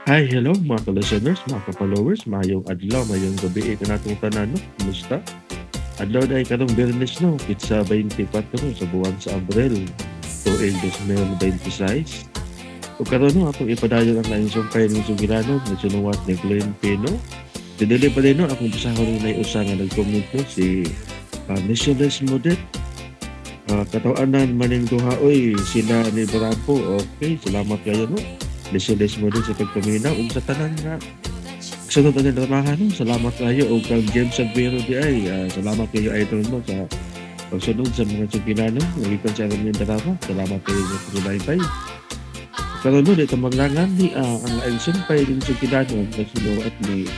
Hi, hello mga ka-listeners, mga ka-followers, maayong adlaw, maayong gabi kanatong tanan, no? Kumusta? Adlaw na karong Biyernes, no, pitsa 24 sa buwan sa Abril, tuig 2026. Ug karon, no, atong ipadayon ang laing sumpay ning sugilanon nga sinuwat ni Glenn Pino. Dinili pa din, no, akong basahon ni usa nga nag-comment, no, si Nicholas Modet. Katawanan maning duha oy, sila ni Bravo. Okay, salamat kayo, no. Nicholas Modet, sa pagpaminaw ug sa tanan nga sunod ani dramahan, no. Salamat kayo og kang James Aguero di ay. Salamat kayo, idol mo, sa pagsunod sa mga sugilanon gikan sa aming drama. Salamat kayo sa pagsubaybay. Karon, no, dito maglangan ni ang laing sumpay ning sugilanon nga sinuwat ni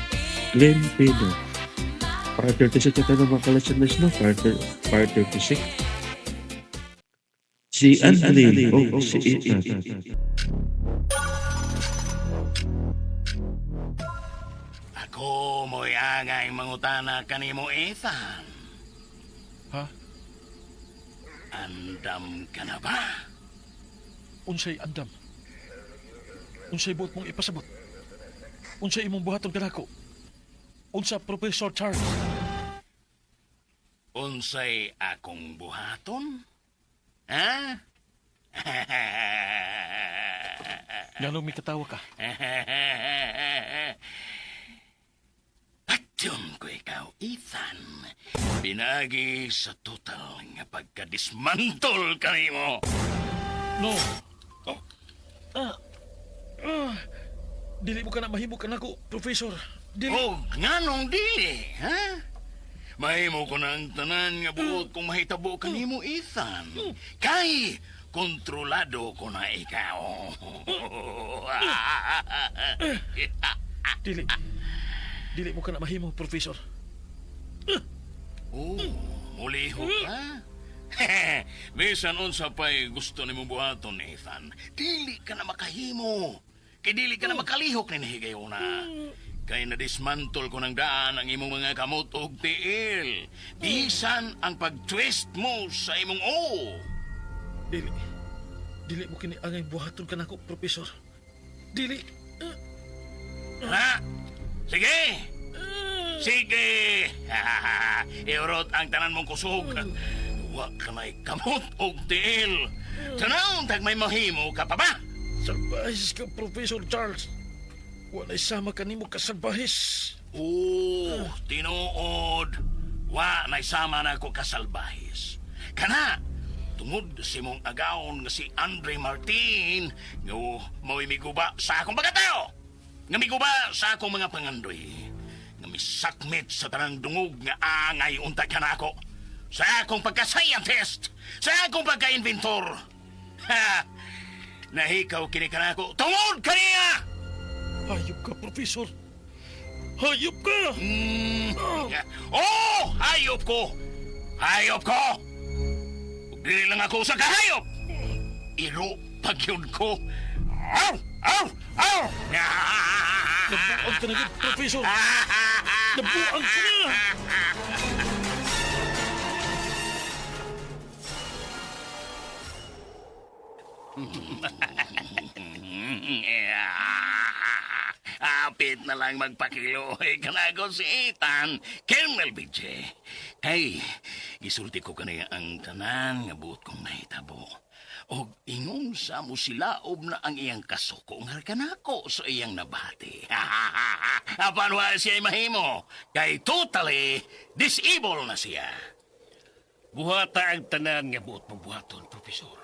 Glenn Pino. Part 36 ito ng mga listeners, no? Part 36. Si Andre o si Ethan. Ako mo'y angay mangutana kanimo, Ethan. Ha? Andam ka na ba? Unsay andam? Unsay buot mong ipasabot? Unsay imong buhaton kanako? Unsa, Professor Charles? Unsay akong buhaton? Ha? Nganong mikatawa ka? Patyon ko ikaw, Ethan. Pinagi sa total nga pagkadismantol kanimo. No. Oh. Ah. Ah. Dili mo ka na mahimo kanako, Professor. Dili. Oh, nganong dili, ha? Mahimo ko na ang tanan nga buot kung mahitabo kanimo, Ethan. Kay kontrolado ko na ikaw. Dili. Dili mo ka na mahimo, Professor. Oh, mulihok ka? Bisan unsa pa'y gusto nimo buhaton, Ethan, dili ka na makahimo. Kay dili ka na makalihok ni higayona. Kay na-dismantle ko ng daan ang imong mga kamot og tiil. Bisan ang pag-twist mo sa imong O. Dili. Dili mo kini angay buhaton kanako, Professor. Dili. Ha? Sige! Sige! Iurot ang tanan mong kusog. Wa ka may kamot og tiil. Tanaw, tag may mahimo ka pa ba? Salbahis ka, Professor Charles. Walay sama kanimo kasalbahis. Oo, tinuod. Wa naisama na ako kasalbahis. Kana, tungod si mong agawon nga si Andre Martin, nga mao'y miguba sa akong pagkatao. Nga miguba sa akong mga pangandoy. Nga misakmit sa tanang dungog nga angay unta kanako. Sa akong pagka-scientist, sa akong pagka-inventor. Ha! Nahikaw kini kanako tungod kaniya! Hayop ka, Professor. Hayop ka! Oh, hayop ko! Hayop ko! Ug dili lang ako sa kahayop! Iro pagyud ko! Aw! Aw! Aw! Nabuang ka na gud, Professor. Nabuang ka na! Apit na lang magpakiloy kanako si Ethan, Colonel BJ. Kay, gisulti ko kaniya ang tanan nga buot kong nahitabo. Og ingon sa mo silaob na ang iyang kasuko nga kanako sa iyang nabati. Apan wa siya mahimo, kay totally disabled na siya. Buhata ang tanan nga buot mong buhaton, Profesor.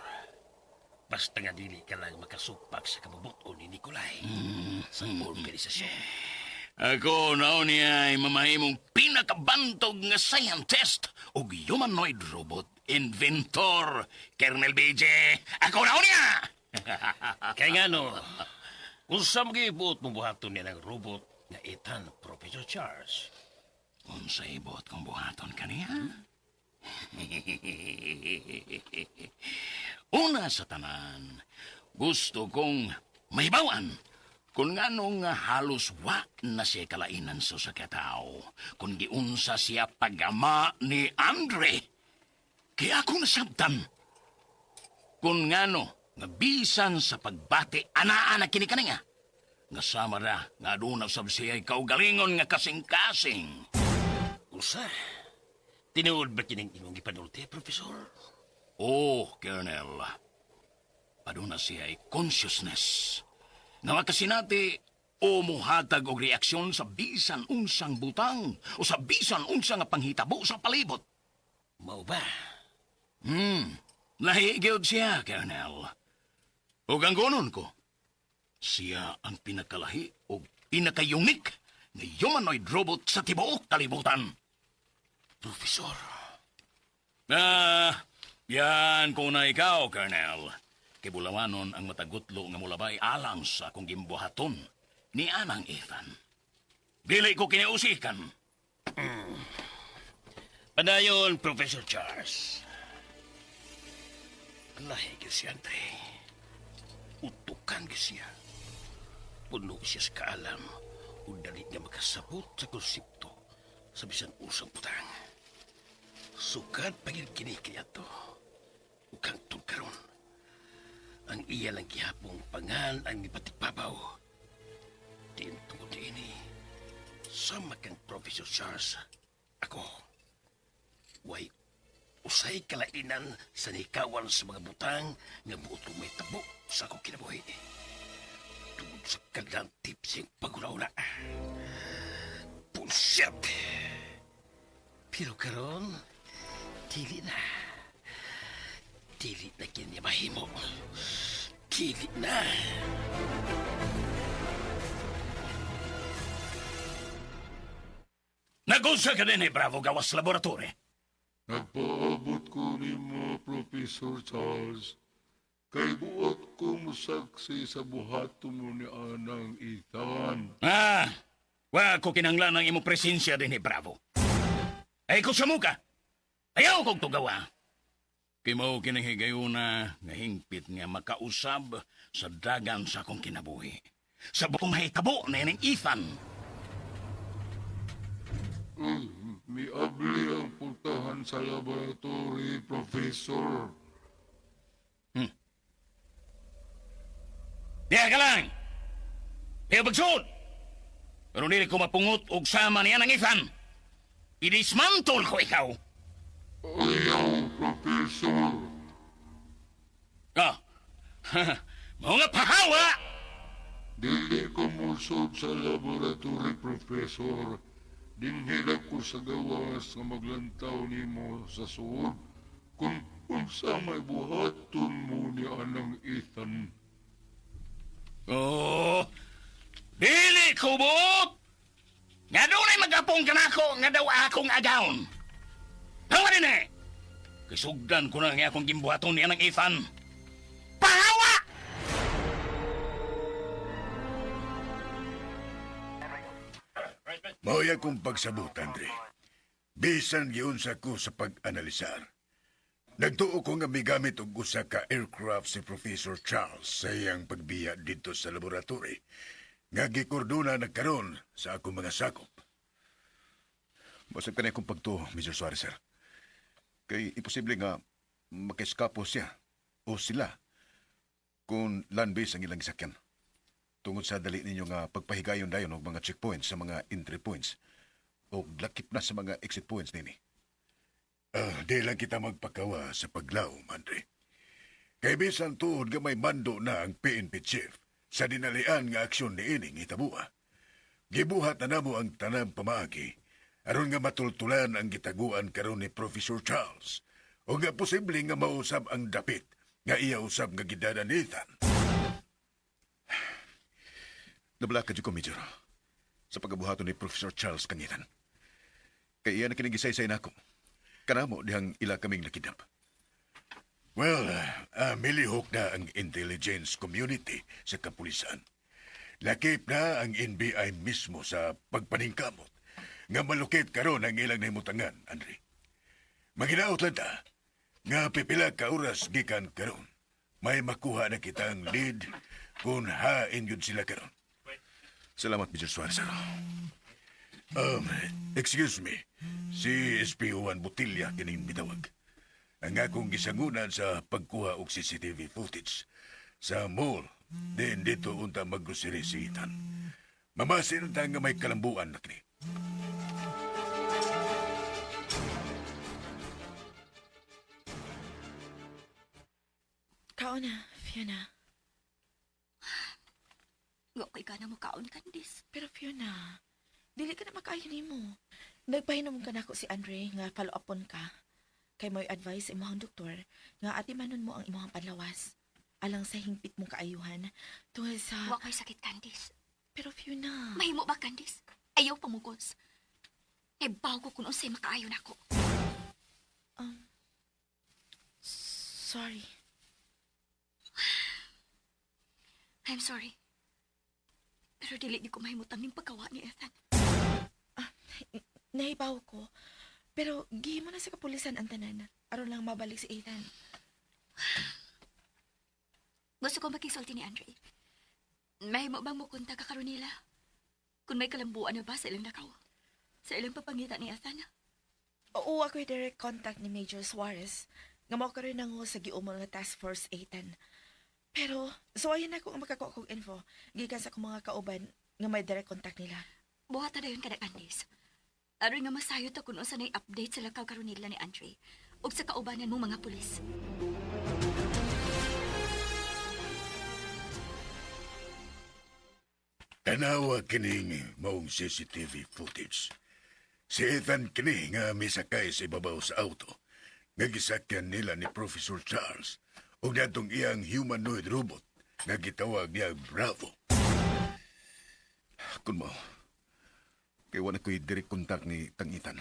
Basta nga dili ka lang makasupak sa kabubuton ni Nikolay sa organisasyon. Ako nao niya ay mamahimong pinakabantog nga scientist ug humanoid robot inventor, Colonel BJ. Ako nao niya! Kaya nga no, unsa mo buot mong buhaton niya ng robot nga Ethan, Professor Charles? Unsay buot kong buhaton kaniya? Una sa tanan, gusto kong mahibawan kung nganong nga halos wa na siya kalainan sa usa ka tawo, kung giunsa siya pagama ni Andre. Kaya ako nasabtan kung ngano nga bisan sa pagbati anaa na kini kaniya. Nga sama ra, nga aduna sab siya'y kaugalingon nga kasing-kasing. Usa, tinuod ba kining imong gipanulti, Professor? Oh, Colonel. Aduna siya'y consciousness. Nga makasinati o muhatag og reaksyon sa bisan unsang butang o sa bisan unsa nga panghitabo sa palibot. Mao ba? Lahi gyud siya, Colonel. Ug ang gonon ko, siya ang pinakalahi o pinaka-unique nga humanoid robot sa tibuok kalibutan. Professor, Ah, yan ko na ikaw, Colonel. Kay bulawanon ang matagutlo nga mulabay alang sa akong gimbuhaton ni Anang Ethan. Dili ko kiniusikan. Padayon, Professor Charles. Lahi gyud si Andre. Utukan gyud siya. Puno siya sa kaalam ug dali niya makasabot sa konsepto sa bisan usang butang. Sukad pagil kini kaniadto. Ug hangtod karon, ang iya lang gihapong pangan ang nipatikbabaw. Diin tungod niini, sama kang Professor Charles, ako, way usay kalainan sa nikawan sa mga butang nga buot kong may tabo sa akong kinabuhi. Tungod sa kadlantip siyang pagulaula. Bullshit! Pero karon, dili na. Dili na kini mahimo. Dili na. Nagunsa ka din eh, Bravo, gawas laboratory. Nagpaabot ko nimo, Professor Charles. Kay buot ko mosaksi sa buhaton mo ni Anang Ethan. Ah, wa ko kinanglan ang imong presensya din eh, Bravo. Ay ko sa muka. Ayaw kong tugawa. Kay mao kining higayuna nga hingpit nga makausab sa dagan sa akong kinabuhi. Sa buong mahitabo na ining Ethan. Uy, miabli ang pultahan sa laboratory, Professor. Diya ka lang! Kaya pagsuod! Pero dili ko mapungot og sama niya ng Ethan. I-dismantle ko ikaw. Ayaw, Professor. Ah, mao nga pahawa! Dili ko musod sa laboratory, Professor. Dinhila ko sa gawas nga maglantaw nimo sa suod kung unsa may buhaton mo ni Anang Ethan. Oh, dili ko buot! Nga dunay magapong kanako nga daw akong agaon. Hawa din eh! Kisugdan ko na nga akong gimbuhaton niya ng Ethan. Pahawa! Mao'y akong pagsabot, Andre. Bisan giunsa ko sa pag-analisar. Nagtuo ko nga migamit og usa ka aircraft si Professor Charles sa iyang pagbiya dito sa laboratory. Nga gikordona na karon sa akong mga sakop. Masab ka na akong pagtuo, Mr. Suarez, sir. Kay imposible nga makiskapo siya o sila kung land-based ang ilang sakyan. Tungod sa dali ninyo nga pagpahigayon dayon og mga checkpoints sa mga entry points o lakip na sa mga exit points nini. Ah, di lang kita magpakawa sa paglaom, Andre. Kay bisan tuod nga may mando na ang PNP chief sa dinalian nga aksyon ni ining hitabua. Gibuhat na namo ang tanang pamaagi aron nga matultulan ang gitaguan karon ni Professor Charles o nga posible nga mausab ang dapit nga iya usab nga gidada ni Ethan. Nabala ka ko, Major, sa pagabuhaton ni Professor Charles Kangitan. Kay iya na kinigisaysay nako. Kanamo dihang ila kaming nakidnap. Well, milihok na ang intelligence community sa kapulisan. Lakip na ang NBI mismo sa pagpaningkamot nga malukit karon ang ilang nahimutangan, Andre. Maginaot lang ta nga pipila ka oras gikan karon. May makuha na kitang lead kung hain yun sila karon. Salamat, Major Suarez. Excuse me, si SP1 Butilla kining mitawag. Ang akong gisangunan sa pagkuha og CCTV footage sa mall Din dito unta maggroseri si Ethan. Mamasin unta nga may kalambuan na kini. Kaon na, Fiona. Wa ko'y gana mo kaon, Candice. Pero Fiona, dili ka na makaayo nimo. Nagpahinom ka nako si Andre nga follow upon ka. Kay mo'y advice sa imong doktor nga atimanon mo ang imong panlawas. Alang sa hingpit mong kaayuhan tungod sa... Wa ko'y sakit, Candice. Pero Fiona, Mahimo ba, Candice? Ayaw pamugos. Nabaw ko kung unsay makaayo nako. sorry. I'm sorry. Pero dili di ko mahimutang ning pagkawa ni Ethan. Nahibaw ko. Pero gihimo na sa kapulisan ang tanan. Aron lang mabalik si Ethan. Gusto ko makisulti ni Andre. Mahimo bang mukunta ka karon nila? Kung may kalambuan na ba sa ilang lakaw? Sa ilang papangita ni Ethan? Oo, ako'y direct contact ni Major Suarez. Nga mao karon nango sa giumol nga Task Force 8. Pero, suwayan ako ang makakuha kong info. Gikan sa akong mga kauban nga may direct contact nila. Buhata dayon kada Candice. Aron nga masayot ako kung unsa nay update sa lakaw karon nila ni Andre ug sa kaubanan mong mga pulis. Tanawa kining maong CCTV footage. Si Ethan kini nga misakay sa ibabaw sa auto. Nga gisakyan nila ni Professor Charles ug natong iyang humanoid robot nga gitawag niya Bravo. Kun mo, kay wala ko'y direct contact ni Tang Ethan.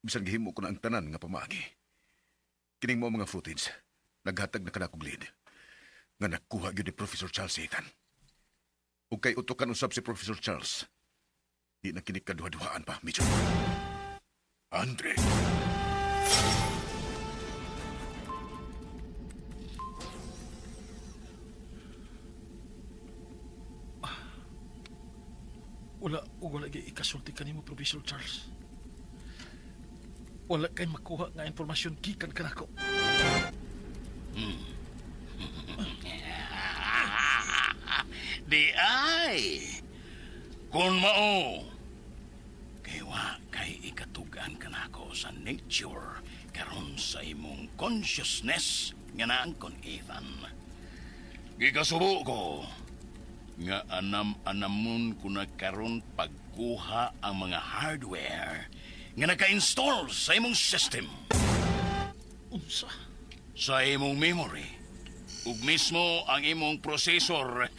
Bisan gihimo ko na ang tanan nga pamaagi. Kining mo mga footage, naghatag na kanakog lead. Nga nakuha gyud ni Professor Charles si Ethan. Ug kay utukan usab si Professor Charles. Di na kini kaduha-duhaan pa, Major. Andre. Wala ug wala gyud ikasulti kanimo, Professor Charles. Wala kay makuha nga impormasyon gikan kanako. Di ay. Kung mao, kay wa kay ikatugan kanako sa nature karon sa imong consciousness nga naangkon Ethan. Gikasubo ko nga anam-anamon ko na karon pagkuha ang mga hardware nga naka-install sa imong system, Unsa? sa imong memory ug mismo ang imong processor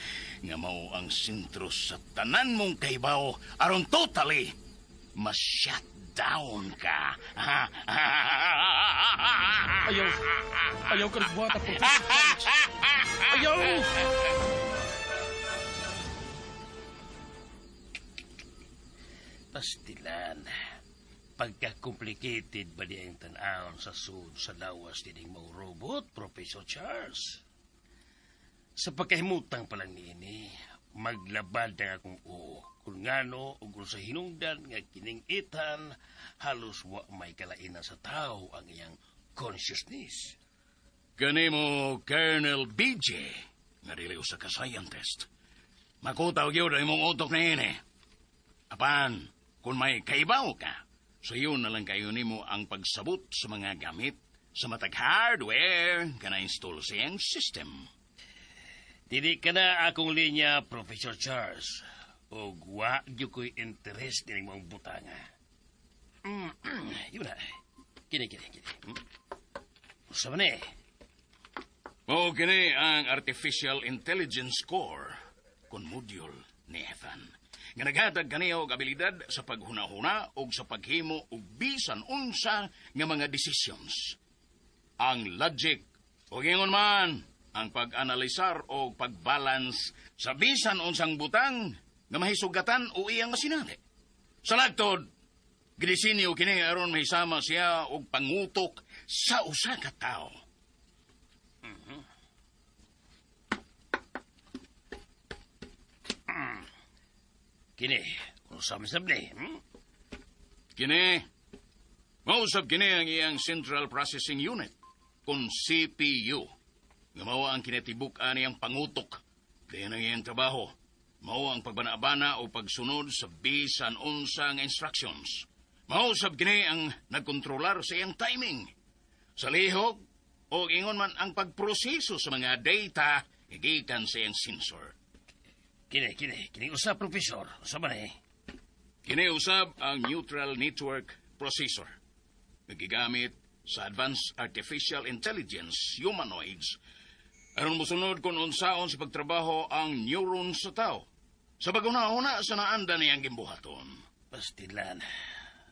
nga mao ang sentro sa tanan mong kahibaw aron totally ma-shut down ka. Ayaw. Ayaw ka nagbuhata, Professor Charles. Ayaw! Pastilan. Pagka-complicated ba di ang tan-awon sa sud sa lawas dining mong robot, Professor Charles? Sa pagkahimutang pa lang niini, maglabad ang akong oo. Kung ngano o kung sa hinungdan nga kining Ethan, halos wa may kalainan sa tao ang iyang consciousness. Kanimo Colonel BJ nga dili usa ka scientist. Makutaw gyud ang imong utok niini. Apan, kung may kaibaw ka, so yun na lang kayo nimo ang pagsabot sa mga gamit sa matag hardware ka na-install sa iyang system. Dili ka na akong linya, Professor Charles. O wa gyud ko'y interest nining mong butanga. Yun na. Kini, kini, kini. Usa man eh. Mao kini ang Artificial Intelligence Core kun module ni Ethan. Nga naghatag kaniya og abilidad sa paghuna-huna og sa paghimo og bisan unsa nga mga decisions. Ang logic o ingon man ang pag-analisar o pag-balance sa bisan unsang butang nga mahisugatan o iyang masinati. Sa lagtod, gidisenyo kini aron mahisama siya og pangutok sa usa ka tawo. Kini, unsa man sab ni? Kini, mausab kini ang iyang Central Processing Unit, kung CPU. Nga mao ang kinatibuk-an niyang pangutok. Kaya nang iyang trabaho, mao ang pagbanabana o pagsunod sa bisan unsa nga instructions. Mao sab kini ang nagkontrolar sa iyang timing. Sa lihok, o ingon man ang pagproseso sa mga data gikan sa iyang sensor. Kini, kini, kini usa, Professor. Usa ba na eh? Kini usab ang Neural Network Processor. Nagigamit sa Advanced Artificial Intelligence humanoids aron mosunod kung unsaon sa pagtrabaho ang neuron sa tao. Sa pag-una-una sa naanda niyang gimbuhaton. Pastilan.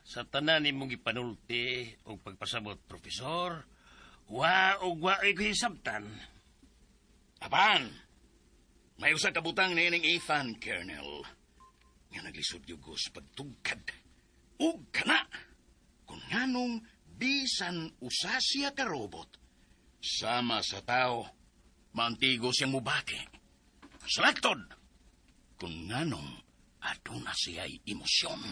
Sa tanan nimong gipanulti og pagpasabot, Profesor, wa og wa ay hisabtan. Apan, may usa ka butang niining Ethan Kernel nga naglisod gyud ko sa pagtugkad. Ug kana, kung nganong bisan usa siya ka robot, sama sa tao, maantigo siyang mubati. Sa laktod, kung nganong aduna siya'y emosyon.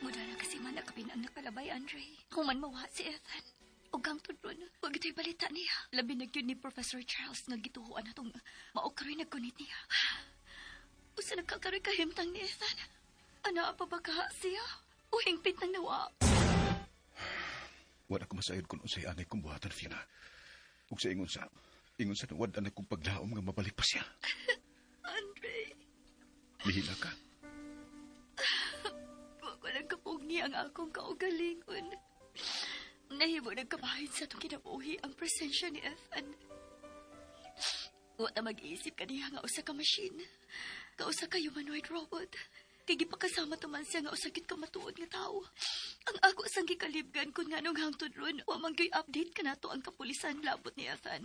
Muna na kasi man nakapin ang nakalabay, Andre. Human mawa si Ethan. Ug ang tudron, wag ito'y balita niya. Labi na gyud ni Professor Charles nga gituhuan atong mao karoy nagkunit niya. Usa nagkakaroy kahimtang ni Ethan. Ana pa ba ka siya? O hingpit ng nawa. Wala ko masayod kung unsay angay kong buhatan, Fiona. Ug sa ingon sa, nawad na kong paglaom nga mabalik pa siya. Andre, Mihila ka. wa ko lang kapugni ang akong kaugalingon. Nahimo nagkabahin sa atong kinabuhi ang presensya ni Ethan. Wa ta mag-iisip kaniya nga usa ka machine. Ka usa ka humanoid robot. Kay gipakasama tuman siya nga usa gid ka matuod nga tawo. Ang ako sang gikalibgan kun nganong hangtod ron, wa man gyud update kanato ang kapulisan labot ni Ethan.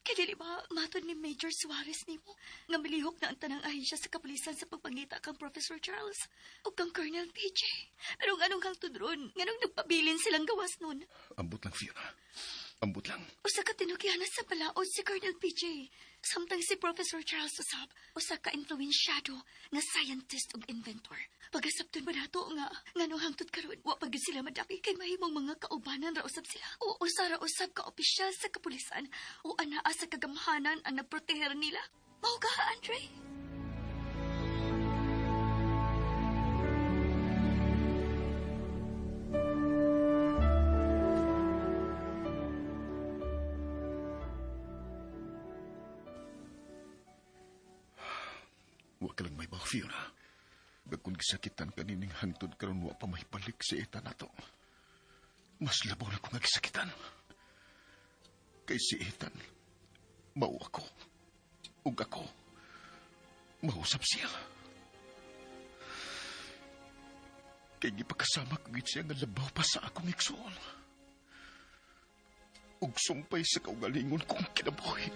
Kay dili ba matod ni Major Suarez nimo nga milihok na ang tanang ahensya sa kapulisan sa pagpangita kang Professor Charles ug kang Colonel PJ. Pero nganong hangtod ron, nganong nagpabilin silang gawas nun? Ambot lang, Fiona. Ambot lang. Usa ka tinukyanan sa balaod si Colonel PJ. Samtang si Professor Charles usab, usa ka influensyado nga scientist ug inventor. Pagasabton ba nato nga nganong hangtod karon wa pa gyud sila madaki kay mahimong mga kaubanan ra usab sila. O usa ra usab ka opisyal sa kapulisan o anaa sa kagamhanan ang nagproteher nila. Mao ka, Andre? Wa ka lang may baw, Fiona. Bagkon gisakitan kanining hangtod karon wa pa mahibalik si Ethan nato. Mas labaw na ko nga gisakitan. Kay si Ethan, mao ako. Ug ako, mausap siya. Kay gipakasama ko gid siya nga labaw pa sa akong igsoon. Ug sumpay sa kaugalingon kong kinabuhi.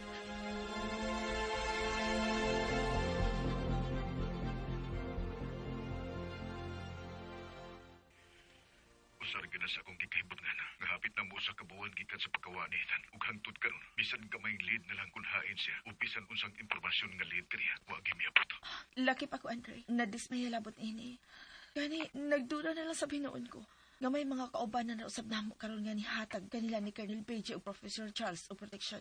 Usar gyud na sa akong gikahibot nga na. Nga hapit na mo sa kabuan gikan sa pagkawa ni Ethan. Ug hangtod karon, bisan gamayng lead na lang kun hain siya o bisan unsang impormasyon nga lead kaniya, wa gyud miabot. Laki pa ko, Andre. Nadismaya labot ini. Gani, nagduda na lang sa binuon ko. Nga may mga kaubanan na usab namo karon nga nihatag kanila ni Colonel PJ o Professor Charles o protection.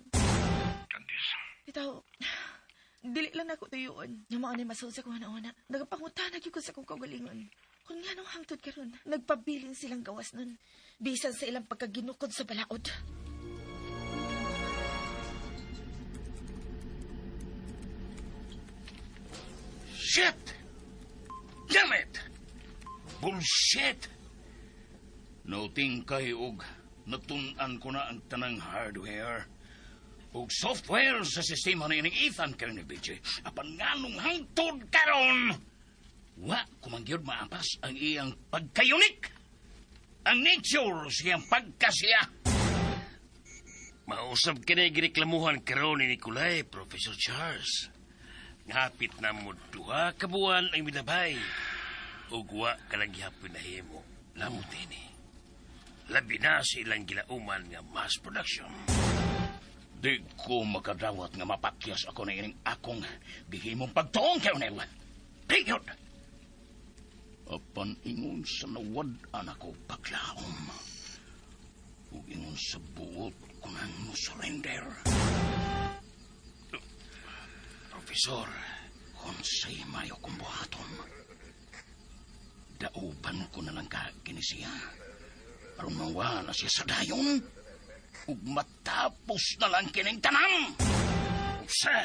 Candice. Bitaw, dili lang nako tuyuon. Nga mao ni masuod sa kong una. Nagapangutana gyud ko sa akong kaugalingon. Kung nga nung hangtod karon, nagpabilin silang gawas nun. Bisan sa ilang pagkaginukod sa balaod. Shit! Damn it! Bullshit! Noting kay og natun-an ko na ang tanang hardware ug software sa sistema ni ining Ethan Colonel PJ. Apan nganong hangtod karon, wa kumangyod maapas ang iyang pagkayunik. Ang nature siyang pagkasiya. Mausap ka na gireklamuhan karon ni Nicolay, Professor Charles. Ngapit na mo duha ka buwan ang milabay. Ug wa ka lang gihapon nahimo. Lamot ini. Labi na sa ilang gilauman nga mass production. Di ko makadawat nga mapakyas ako na ining akong gihimong pagtuong, Colonel. Period. Apan ingon sa nawad-an ako paglaom. Ug ingon sa buot ko nang mo surrender. Profesor, unsay mayo kong buhaton. Dauban ko na lang ka kini siya. Aron mawa na siya sa dayon. Ug matapos na lang kining tanan. Sa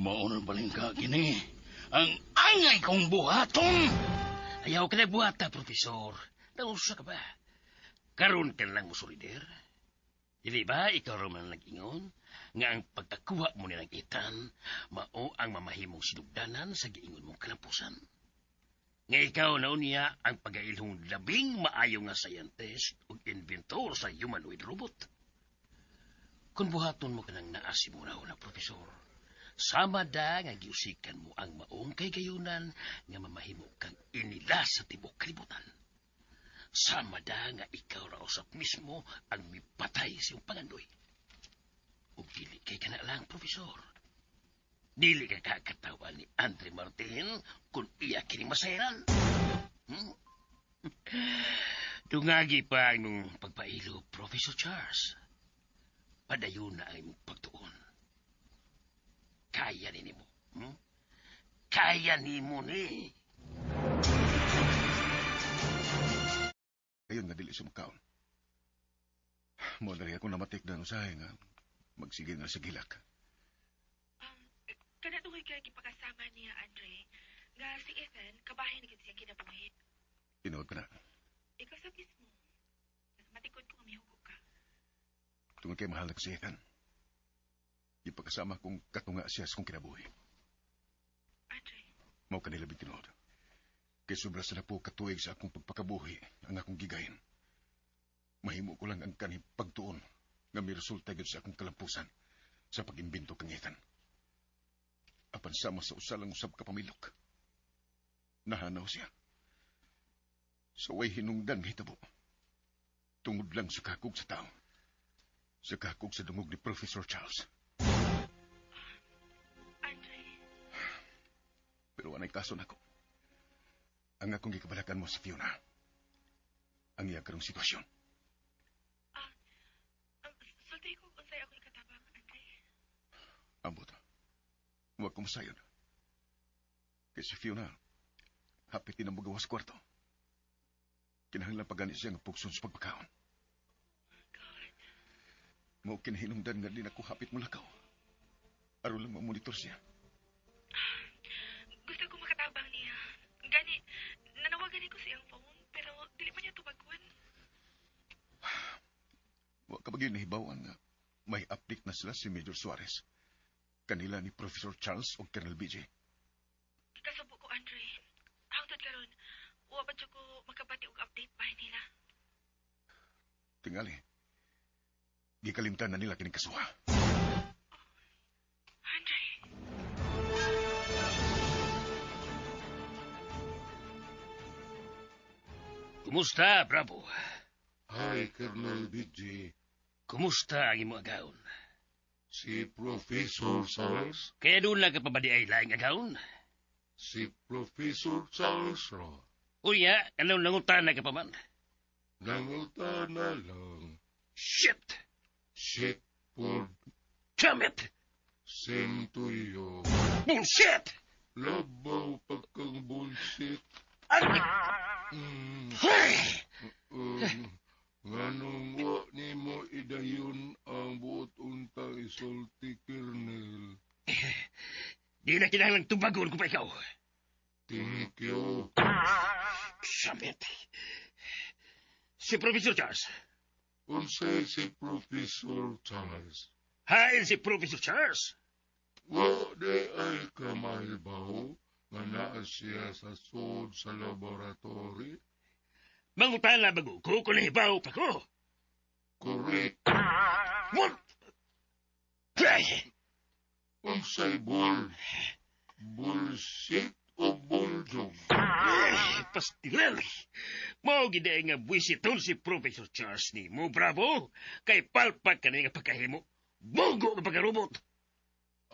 mao na balingka kini ang angay kong buhaton. Ayaw ka na buhata, Profesor. Nausa ka ba? Karon ka lang mo surider. Dili ba ikaw ra man nag-ingon nga ang pagkakuha mo nilang itan mao ang mamahimong sinugdanan sa giingon mong kalampusan? Nga ikaw na unya ang pagailhong labing maayo nga scientist ug inventor sa humanoid robot. Kung buhaton mo kanang naa si na, Profesor, sama da nga giusikan mo ang maong kaygayunan nga mamahimo kang inila sa tibok kalibutan. Sama da nga ikaw ra usab mismo ang mipatay sa iyong pangandoy. Ug dili kay kana lang, Profesor. Dili ka kakatawa ni Andre Martin kung iya kini masayran. Dungagi pa ang imong pagpailo, Professor Charles. Padayon na ang imong pagtuon. Kaya ni nimo. Kaya nimo ni. Ayun nga dili siya makaon. Mo na rin ako namatik na usahay nga magsige na sa gilak. Kana tungod kay gipakasama niya, Andre, nga si Ethan, kabahin na gid siya kinabuhi. Tinuod ka na. Ikaw sa mismo. Matikod ko nga mihugo ka. Tungod kay mahal na ko si Ethan. Ipakasama kong katunga siya sa kong kinabuhi. Andre, Mao kanila tinuod. Kay sobra sa napo katuig sa akong pagpakabuhi ang akong gigahin. Mahimo ko lang ang kanhi pagtuon nga may resulta gyud sa akong kalampusan sa pag-imbento kang Ethan. Apan sama sa usa lang usab ka pamilok. Nahanaw siya. Sa way hinungdan nga hitabo. Tungod lang sa kakog sa tao. Sa kakog sa dungog ni Professor Charles. Andre, Pero anay kaso nako. Ang akong gikabalakan mo si Fiona. Ang iya karong sitwasyon. Sulti ko kung sa'yo ako ikatabang, Andre. Ambot. Huwag ko masayon. Kay si Fiona, hapit din ang magawas kwarto. Kinahanglan pa gani siya nga pugson sa pagpakaon. God. Mao kinahinungdan nga din ako hapit mo lakaw. Aron lang mamonitor siya. Gusto ko makatabang niya. Gani, nanawagan ko sa iyang phone, pero dili pa niya tubagon. Wa ka ba gyud nahibaw-an nga may update na sila si Major Suarez. Kanila ni Professor Charles o Colonel BJ. Kasubo ko, Andre. Hangtod karon, wa pa jud ko makabati og update bahin nila. Tingali. Gikalimtan na nila kining kasuha. Andre, Kumusta, Bravo? Hi, Colonel BJ. Kumusta ang imong agaon? Si Professor Charles? Kaya doon lang ka pa ba di ay laing agaon? Si Professor Charles ra. Unya, anong nangutan na ka pa man? Nanguta na lang. Shit! Shit pod. Damn it! Same to you. Bullshit! Labaw pagkang bullshit. Ang... Nganong wa nimo idayon ang buot untang isulti, Colonel. Di na kinahanglang tubagon ko pa ikaw. Thank you. Damn it! Si Professor Charles. Unsay si Professor Charles? Hain si Professor Charles. Wa di ay kamahibaw nga naa siya sa sud sa laboratory? Mangutana bago ko kung nahibaw pa ko. Correct. What? Ay! Unsay bull? Bullshit o bulldog? Ay, pastilan. Mao gid ay nga buwisiton si Professor Charles ni mo, Bravo. Kay palpak ka na nga pagkahimo. Bugo nga pagkarubot.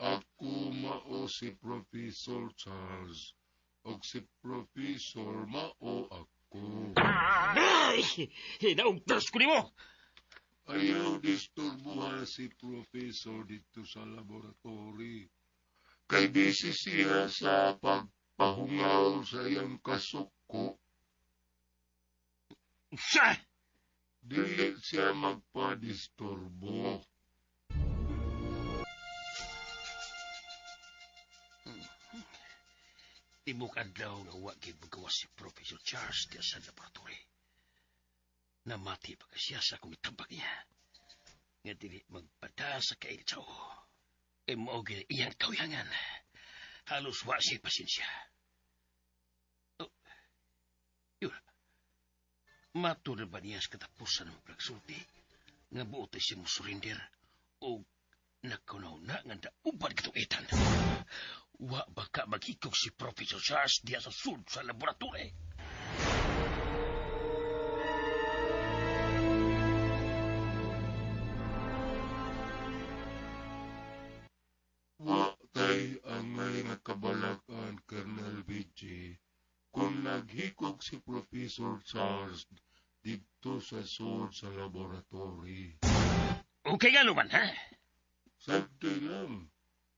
Ako mao si Professor Charles. Og si Professor mao ako. Ay! Naugtas ko nimo! Ayaw disturbuhan si Professor dito sa laboratory. Kay busy siya sa pagpahungaw sa iyang kasuko. Sa! Dili siya magpadisturbo. Tibok adlaw nga wa gyud magawas si Professor Charles diya sa laboratory. Namati pa ka siya sa akong itabak niya. Nga dili magpada sa kainit sa uho. Kay mao gyud iyang kawihangan. Halos wa siya pasensya. Oh, yun. Mato na ba niya sa katapusan ng pagsulti nga buot ay siya mo surrender o nakunaw na nga dauban katong Ethan. Wa ba ka maghikog si Professor Charles diya sa sud sa laboratory? Wa kay angay nga kabalakan, Colonel BJ, kung naghikog si Professor Charles didto sa sud sa laboratory. Okay nga naman, ha? Sagdi lang,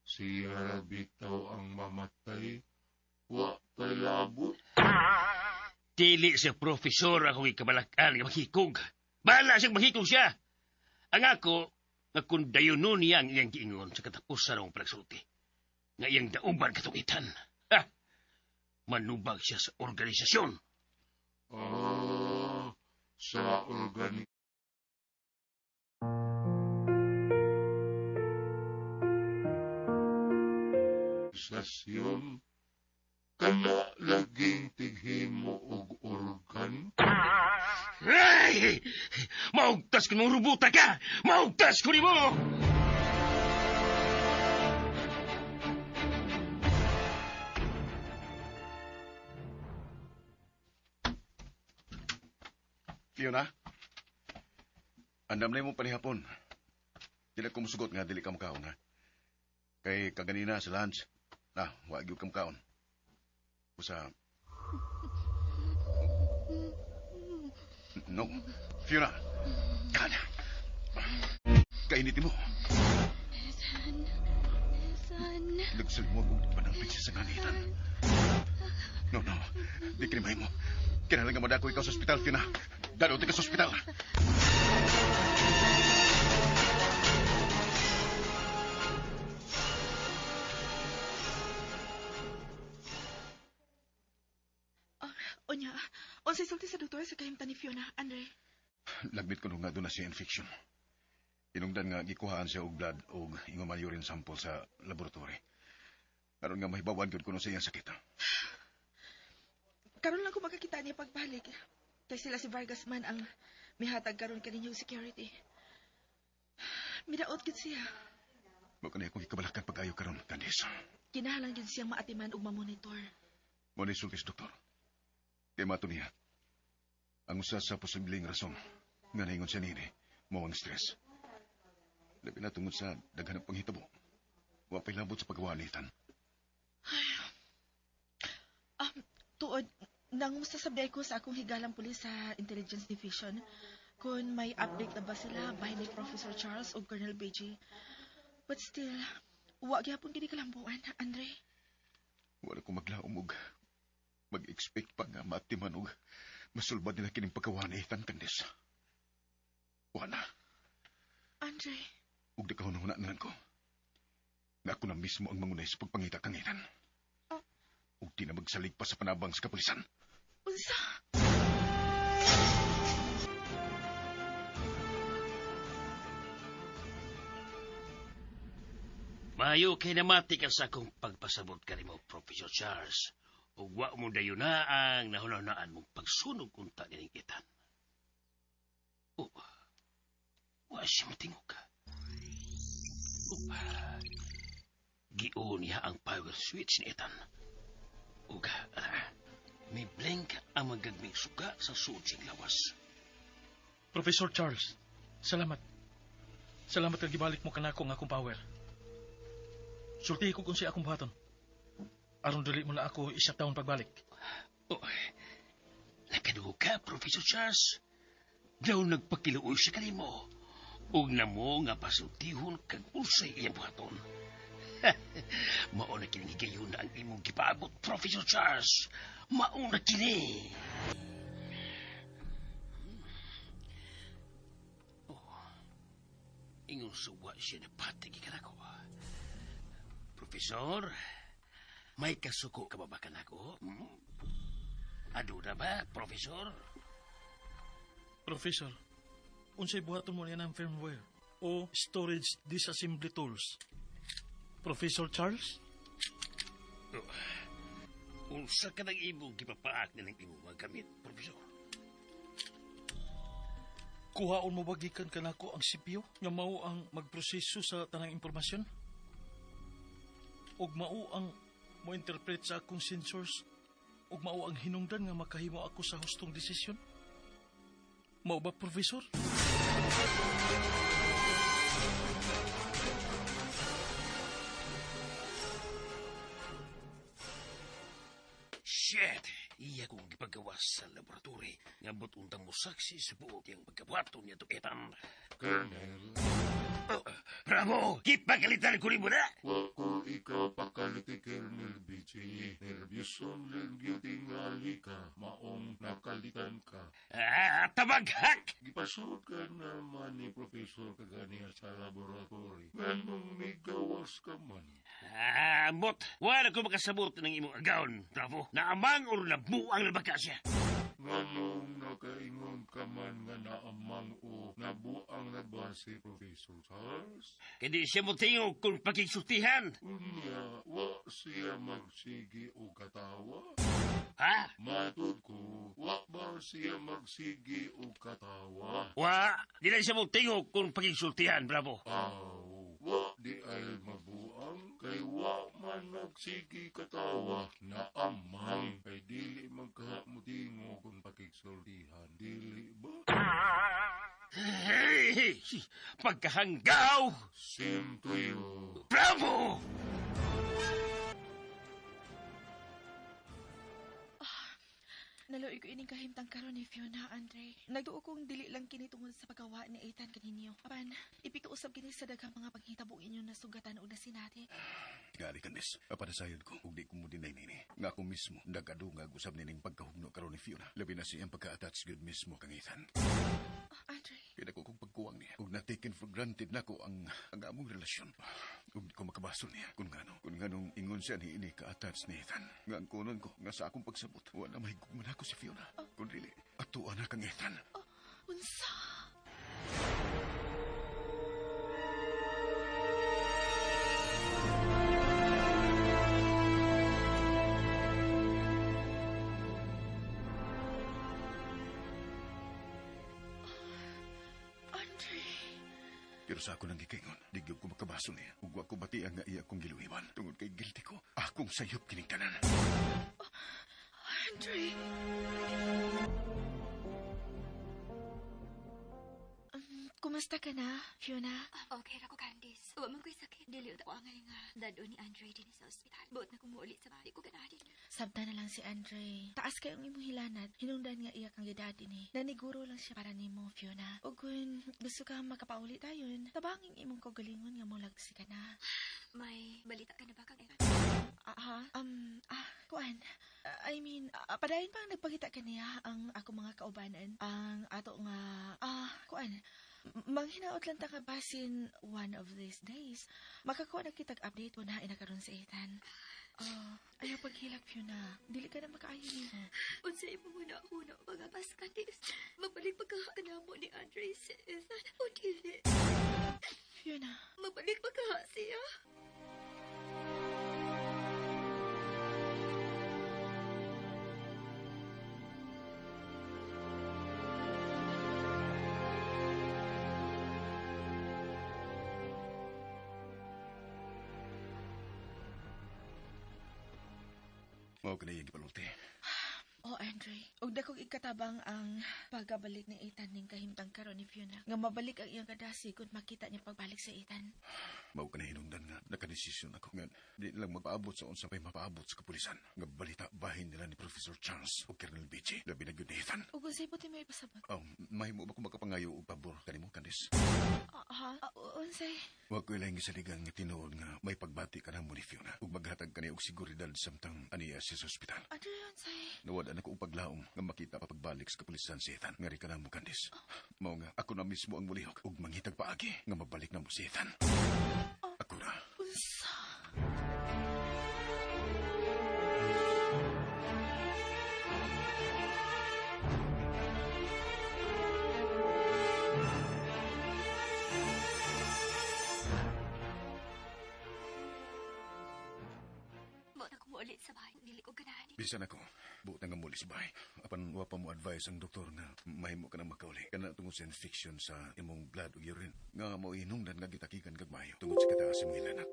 siya ra bitaw ang mamatay, wa kay labot. Dili si Professor akong ikabalakan nga maghikog. Bahala siyang maghikog siya. Ang ako, nga kung dayunon niya ang iyang giingon sa katapusan ng pagsulti, nga iyang dauban katong Ethan. Ha! Manubag siya sa organisasyon. Ah, sa organisasyon, kana laging tighimo og organ? Ay! Maugtas ko mong rubuta ka! Maugtas ko nimo! Fiona, andam na imong panihapon. Dili ko musugot nga dili ka mukaon, ha? Kay kaganina sa lunch, na, wa gyud ka mukaon. Usa. No, Fiona, kana. Kainit mo. Ethan, Ethan. Nagsalmog og panampit siya sa ganitan. No, no, di kini mo. Kinahanglan nga madako ikaw sa ospital, Fiona. Dalo ka sa ospital. Unya, unsay sulti sa doktor sa kahimtang ni Fiona, Andre? Lagmit ko nga doon na siya infection. Inungdan nga gikuhaan siya og blood og ingon man urine sample sa laboratory. Aron nga mahibawan gyud kuno sa iyang sakit. Karon lang ko makakita niya pagbalik. Kay sila si Vargas man ang mihatag karon kaninyo security. Midaot gid siya. Mao kani akong gikabalakan pag-ayo karon, Candice. Kinahanglan gid siyang maatiman ug mamonitor. Mao ni sulti sa doktor. Kay mato niya, ang usa sa posibleng rason nga naingon siya niini, mao ang stress. Labi na tungod sa daghan ng panghitabo. Wa pa'y labot sa paggawa ni Ethan. Tuod, nangumusta sa ko sa akong higalang pulis sa Intelligence Division kung may update na ba sila bahin ni Professor Charles o Colonel BJ. But still, wa gyapon kini kalambuan, Andre. Wala ko maglaom og mag-expect pa nga maatiman og masulbad nila kining paggawa ni Ethan, Candice. Wala. Andre. Ug nakahuna-huna na lang ko nga ako na mismo ang mangunay sa pagpangita kang Ethan. Oh. Ug di na magsalig pa sa panabang sa kapulisan. Unsa? Mayo kay namati ka sa akong pagpasabot kanimo, Professor Charles. Ug wa mo dayon na ang nahunahunaan mong pagsunog unta nining Ethan. Oh, wa siya matingog. Oh, gion niya ang power switch ni Ethan. Ug, may blink ang magagming suga sa suod siyang lawas. Professor Charles, salamat. Salamat kag gibalik mo kanako ang akong power. Sulti ko kung siya akong buhaton. Aron dili mo na ako i-shutdown pagbalik. Oh, nakadugo ka, Professor Charles. Daw nagpakiluoy siya kanimo. Ug namo nga pasultihon kag unsay iyang buhaton. Mao na kining higayon na ang imong gipaabot, Professor Charles. Mao na kini. Oh, ingon suwa siya na patig kanako. Professor, may kasuko ka ba ba kanako? Hmm? Aduna ba, Professor? Professor, unsay buhaton mo niya ng firmware o storage disassembly tools? Professor Charles? Unsa ka ng imong gipapaak na ng imong mga gamit, Professor? Kuhaon mo ba gikan kanako ang CPU nga mao ang magproseso sa tanang impormasyon? Ug mao ang mo-interpret sa akong sensors ug mao ang hinungdan nga makahimo ako sa hustong desisyon? Mao ba, Professor? Shit! Iya kong gipagawas sa laboratory. Nga untang mo saksi sa buot yung pagkabuhaton niya to Ethan. Colonel, Oh, bravo! Gipagalitan ko rin mo na! wa ko ikaw pakaliti, Colonel BJ. Nervyoson lang gyud tingali ka, maong nakalitan ka. Ah, tabaghak! Gipasod ka naman ni Professor kaganiha sa laboratory. Nganong migawas ka man? Ah, bot! Wala ko makasabot ng imong agaon, bravo. Naamang or nabuang na baka siya. Nganong nakaingon ka man nga naamang o nabuang na ba si Professor Charles? Kaya di siya mo tingog kung pakigsultihan. Unya, wa siya magsigi o katawa? Ha? Matod ko, wa ba siya magsigi o katawa? Wa! Di lang siya mo tingog kung pakigsultihan, bravo. Aw, wa di ay mabuang, kay wa man nagsigi katawa, naamang, kay dili man ka mutingo kung pakigsultihan, dili ba? Hey! Pagkahanggaw! Same to you. Bravo! Naluoy ko ining kahimtang karon ni Fiona, Andre. Nagduo kong dili lang kini tungod sa paggawa ni Ethan kaninyo. Apan, ipikausap kini sa daghang mga panghitabong inyong nasugatan o nasinati. Tingali ka, miss. Apadasayon ko, ug di ko mo dinay nini. Nga ako mismo, nagadungag usab nining pagkahugno karon ni Fiona. Labi na siyang pagka-attach good mismo kang Ethan. Andre, Kaya ko kong pagkuwang niya. Ug na-taken for granted nako ang among relasyon. Ug di ko makabasol niya. Kung nganong ingon siya ni ini ka-attach ni Ethan. Nga ang kunon ko, nga sa akong pagsabot, wala mahigugma na ako si Fiona. Kung dili, atuan na kang Ethan. Unsa? Andre. Pero sa ako nang gikaingon, di gyud ko makabasol niya. Ug wa ko batian nga iya akong giluhiwan. Tungod kay guilty ko, akong sayop kining tanan. Andre. Kumusta ka na, Fiona? Okay ra ko, Candice. Wa man ko'y sakit. Dili ko angay nga dad-on ni Andre din sa ospital. Buot na kong muuli sa balay ko ganahin. Sabta na lang si Andre. Taas kayong imong hilanat. Hinungdan nga iya kang gidad ini. Naniguro lang siya para nimo, Fiona. O kung gusto ka makapauli tayon, tabanging imong kaugalingon nga molagsi ka na. May balita ka na ba kang Ethan? Kuan. I mean, padayon pa ang nagpakita kaniya ang ako mga kaubanan. Ang ato nga, kuan. Manghinaot lang ta ka basin one of these days. Makakuha na kitag update ko na inakaroon si Ethan. Ayaw paghilak, Fiona. Dili ka na makaayo nimo. Unsa imo mo na ako na mga pas, Candice. Mabalik pa ka kanamo ni Andre si Ethan. O dili. Fiona. Mabalik pa ka siya. Mao ka na iyang gipalulti. Oh, Andre. Og dakog ikatabang ang pagkabalik ni Ethan ning kahimtang karon ni Fiona. Nga mabalik ang iyang kadasi kung makita niya pagbalik sa Ethan. Mao ka na hinungdan nga nakadesisyon ako nga di lang magpaabot sa unsa pay mapaabot sa kapulisan. Nga balita bahin nila ni Professor Charles o Colonel Beachy. Labi na gyud ni Ethan. Ug unsay buti may ipasabot? Mahimo ba kung makapangayo og pabor kanimo, Candice? Ah, ha? Ah, unsay? Wa ko ilang gisaligan nga tinuod nga may pagbati ka na mo ni Fiona ug maghatag kani og seguridad samtang aniya siya sa ospital. Andre, unsay? Nawad na ko og paglaom nga makita pa pagbalik sa kapulisan si Ethan. Ngari ka na mo, Candice. Mao nga ako na mismo ang mulihok ug mangitag paagi nga mabalik na mo si Ethan. Ako na. Unsa? Mo na ko ulit sa bahay. Dili ko ganahan. Bisan ako, buot na nga muli sa bahay. Apan wa pa mo advice ang doktor nga mahimo ka na makauli. Kana tungod sa infection sa imong blood ug urine nga mao hinungdan nga gitakikan kag maayo tungod sa kataas imong hilanat.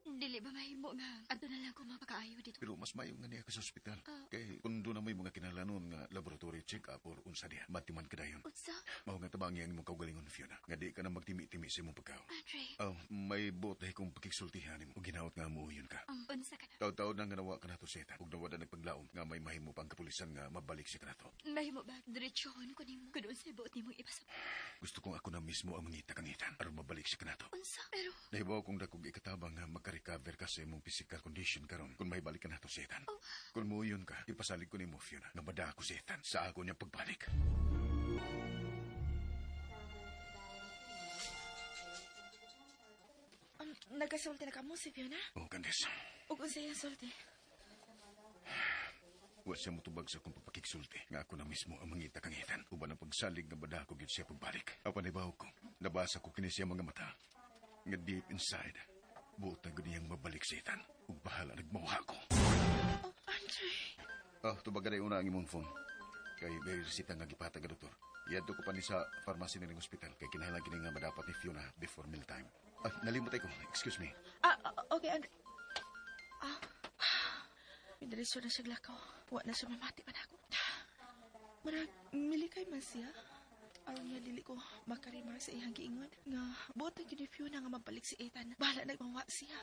Dili ba mahimo nga adto na lang ko mapakaayo dito? Pero mas mayo nga niya ka sa ospital. Ah. Kay kung doon na may mga kinahanglanon nga laboratory check-up or unsa diha, matiman ka dayon. Unsa? Mao nga tabangi ang imong kaugalingon, Fiona. Nga di ka na magtimi-timi sa imong pagkaon. Andre, May buot dahil kong pakigsultihan nimo ug ginaot nga muuyon ka. Unsa ka na? Taud-taud na nga nawa ka nato sa Ethan. Ug nawa na nagpaglaom nga may mahimo pang kapulisan nga mabalik siya kanato. Mahimo ba diretsohon ko nimo? Kun unsay buot nimong ipasabot? Gusto kong ako na mismo ang mangita kang Ethan aron mabalik siya kanato. Unsa? Pero Nahibaw kong dakog ikatabang nga magka-recover ka sa imong physical condition karon kung mahibalik ka nato si Ethan. Oh. Kung muuyon ka, ipasalig ko nimo, Fiona, nga madako si Ethan sa ako niyang pagbalik. Nagasulti na kamo si Fiona? Oh, Candice, Ug unsay ang sulti? wa siya mutubag sa akong pagpakigsulti nga ako na mismo ang mangita kang Ethan. Uban ang pagsalig nga madako gyud siya pagbalik. Apan ibaw ko, nabasa ko kini siya mga mata. Nga deep inside, buot na gud niyang mabalik si Ethan. Ug bahala nagmawha ko. Oh, Andre. Ah, tubagan ay una ang imong phone. Kay may resita nga gipatag ka, doktor. Iadto ko pa ni sa pharmacy nilang ospital kay kinahanglan kini nga madapat ni Fiona before mealtime. Ah, nalimot ko. Excuse me. Ah, okay, Andre. Ah, Midiretso na siya lakaw. Wa na siya mamati pa na ako. Marag, milikay man siya. Aron niya dili ko makarima sa iyang giingon nga buot ang gid ni Fiona nga mabalik si Ethan. Bahala na mawa siya.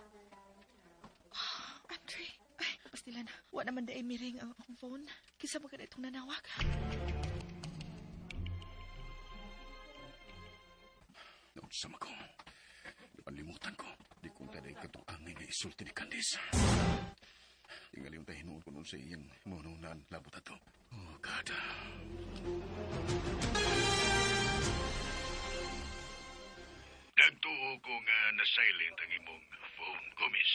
Ah, Andre, ay, pastila na. Wa naman dai miring ang akong phone. Kinsa man kana itong nanawag. Naunsam ako. Napanlimutan ko. Di kong taday katong angay nga isulti ni Candice. Tingali yung tayo hinuon ko noon sa iyang manunan labot ato. Oh, God. Nagtuo ko nga na-silent ang imong phone, Gomez.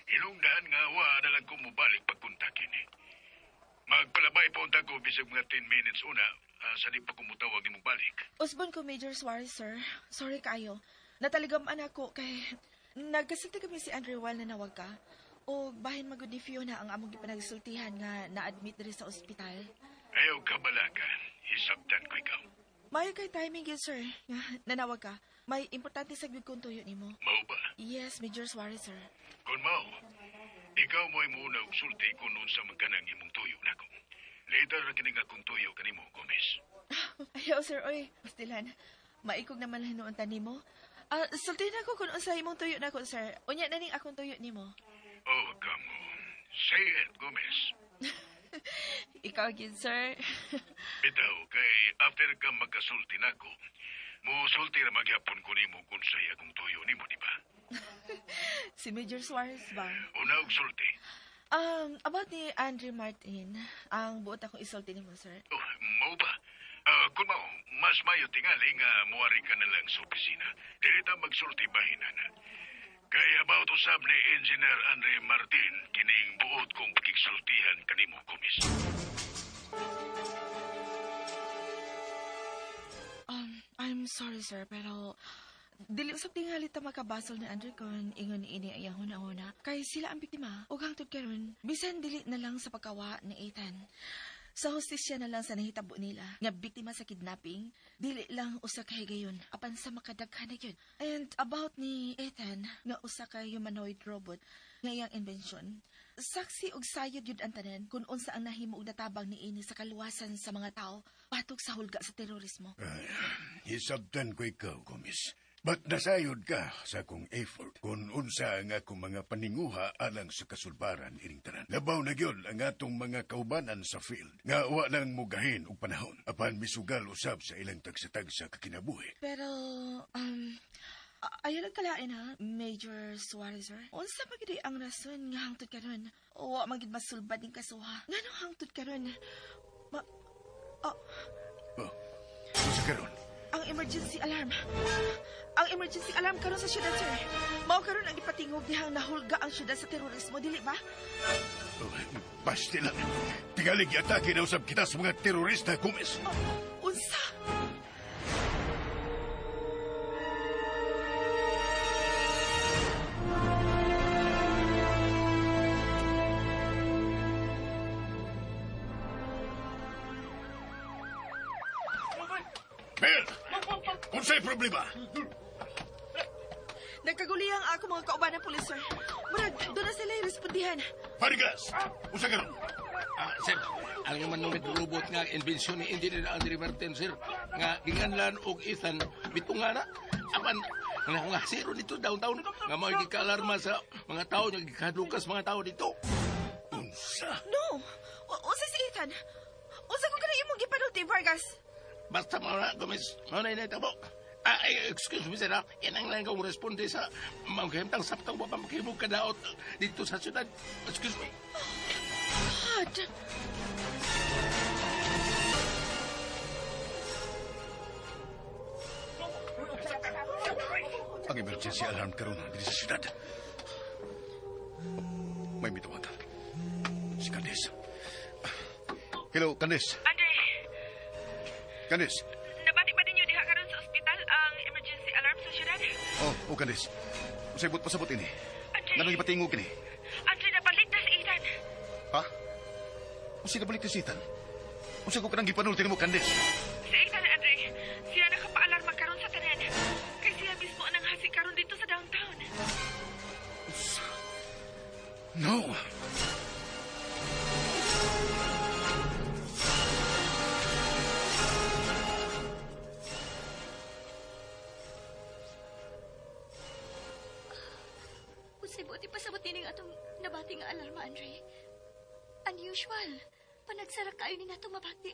Hinungdan nga wa na lang ko mobalik pagkontakin eh. Magpalabay pa unta ko bisag mga 10 minutes una sa di pa ko mutawag imong balik. Usbon ko Major Suarez, sir. Sorry kayo. Nataligam anak ko kay nagkasulti kami si Andre while nanawag ka. O bahin magud ni Fiona ang among gipanagsultihan nga na-admit diri sa ospital. Ayaw ka balaga. Hisabtan ko ikaw. Mayo kay timing gyud, sir. Nga nanawag ka. May importante sa gyud kong tuyo nimo. Mao ba? Yes, Major Suarez, sir. Kung mao, ikaw mo'y muna og sulti kung unsa man kanang imong tuyo nako. Later ra kini nga akong tuyo kanimo, Gomez. Ayaw, sir. Oy, pastilan. Maikog naman hinuon ta nimo. Ah, sulti na ko kung unsa imong tuyo nako, sir. Unya na ning akong tuyo nimo. Oh, come on. Say it, Gomez. Ikaw gyud, sir. Bitaw, kay after ka magkasulti nako, musulti ra magyapon ko nimo kung say akong tuyo nimo, di ba? Si Major Suarez ba? Una og sulti. About ni Andre Martin, ang buot akong isulti nimo, sir. Oh, mao ba? Ah, kung mao, mas mayo tingali nga muari ka na lang sa opisina. Dili ta magsulti bahin ana. Kay about usab ni Engineer Andre Martin kining buot kong pakigsultihan kanimo, Gomez. I'm sorry, sir, pero dili usab tingali ta makabasol ni Andre kon ingon ini ay ang huna-huna. Kay sila ang biktima ug hangtod karon bisan dili na lang sa pagkawa ni Ethan. Sa hustisya na lang sa nahitabo nila nga biktima sa kidnapping, dili lang usa ka higayon apan sa makadaghan na gyud. And about ni Ethan nga usa ka humanoid robot nga iyang invention, saksi og sayod yun ang tanan kung unsa ang nahimo og natabang niini sa kaluwasan sa mga tao batok sa hulga sa terorismo. Ay, hisabtan ko ikaw, Gomez. But nasayod ka sa akong effort kung unsa ang akong mga paninguha alang sa kasulbaran ining tanan. Labaw na gyud ang atong mga kaubanan sa field nga wa lang mugahin og panahon apan misugal usab sa ilang tagsa-tagsa kakinabuhi. Pero, ayaw lang kalain ha, Major Suarez, sir. Unsa pa gid ang rason nga hangtod karon? Wa man gid masulbad ning kasuha. Ngano hangtod karon? Ma oh, Oh, unsa karon? Ang emergency alarm. Ang emergency alarm karon sa syudad, sir. Mao karon ang gipatingog dihang nahulga ang syudad sa terorismo, dili ba? Oh, basti lang. Tingali giatake na usab kita sa mga terorista, Gomez. Oh, unsa? Mel! Unsay problema? Nagkagulihang ako mga kauban ng pulis, sir. Murag, doon na sila respondihan. Vargas! Unsa karon? Ah, sir, ang naman nung robot nga inbensyon ni Engineer Andre Martin, sir, nga ginganlan og Ethan, bito nga na, apan, nga nga zero dito downtown, nga mga gikaalarma sa mga tao, nga gikadlukas mga tao dito. Unsa? No! Unsa si Ethan? Unsa ko kana imong gipanulti, Vargas? Basta mga na, Gomez, mga na inay. Ah, eh, excuse me, sir, ah. Yan ang lang kong responde sa mga saptang wa pa makahimog kadaot dito sa syudad. Excuse me. God! Ang emergency alarm karon diri sa syudad. May mitawagan. Si Candice. Hello, Candice. Andre, Candice. Nabati ba ninyo diha karon sa ospital ang emergency alarm sa syudad? Oh, Candice. Unsay but pasabot ini? Andre, Nganong ipatingog kini? Andre, nabalik na si Ethan. Ha? Unsay nabalik ni si Ethan? Unsay ko kanang gipanulti nimo, Candice? Si Ethan, Andre, siya nakapaalarma karon sa tanan. Kay siya mismo ang nanghasi karon dito sa downtown. No! Unsay buot ipasabot nining atong nabati nga alarma, Andre? Unusual. Panagsara kayo ni natong mabati.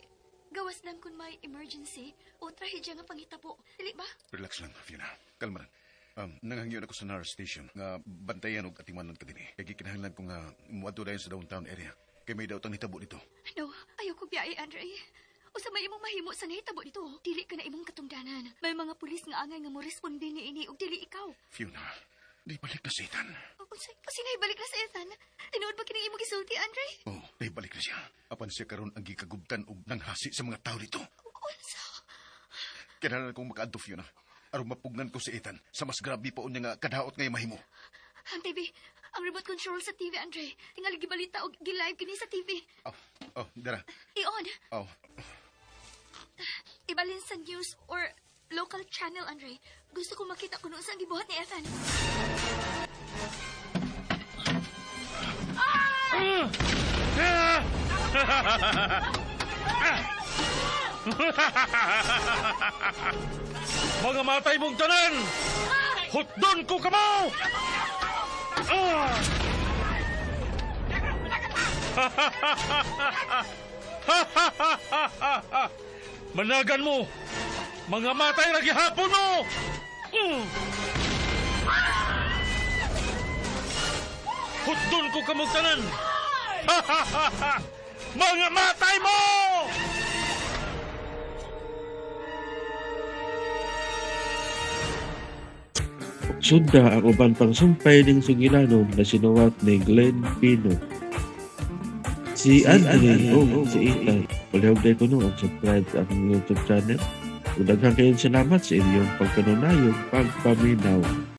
Gawas lang kung may emergency o trahedya nga panghitabo. Dili ba? Relax lang, Fiona. Kalma lang. Nanghangyo ako sa nurse station nga bantayan og atimanon ka dinhi. Kay gikinahanglan ko nga muadto dayon sa downtown area. Kay may daotang hitabo dito. No, ayaw ko biyahe, Andre. Usa may imong mahimo sa nahitabo dito. Dili ka na imong katungdanan. May mga pulis nga angay nga mo responde ni ini ug dili ikaw. Fiona, di balik na si Ethan. Unsay unsay balik na si Ethan? Tinuod ba kining imong gisulti, Andre? Oh, di balik na siya. Apan siya karon ang gikagubtan og nanghasi sa mga tao dito. Unsa? Kinahanglan kong makaadto, Fiona. Aron mapugnan ko si Ethan sa mas grabe pa unya nga kadaot ngay mahimo. Ang TV, ang remote control sa TV, Andre. Tingali gibalita og gi-live kini sa TV. Oh, dara. I-on. Oh, Ibalin sa news or local channel, Andre. Gusto ko makita kung unsa ang gibuhat ni Ethan. Mga matay mong tanan! Hutdon ko kamo! Ah! Managan mo! Mga matay ra gihapon mo! Hutdon ko kamong tanan! Mga matay mo! Sunda ang uban pang sumpay ning sugilanon na sinuwat ni Glenn Pino. Si Andre o si Ethan. Palihog na ko no ang subscribe sa akong YouTube channel. Ug daghan kayong salamat sa inyong pagkanunayong pagpaminaw.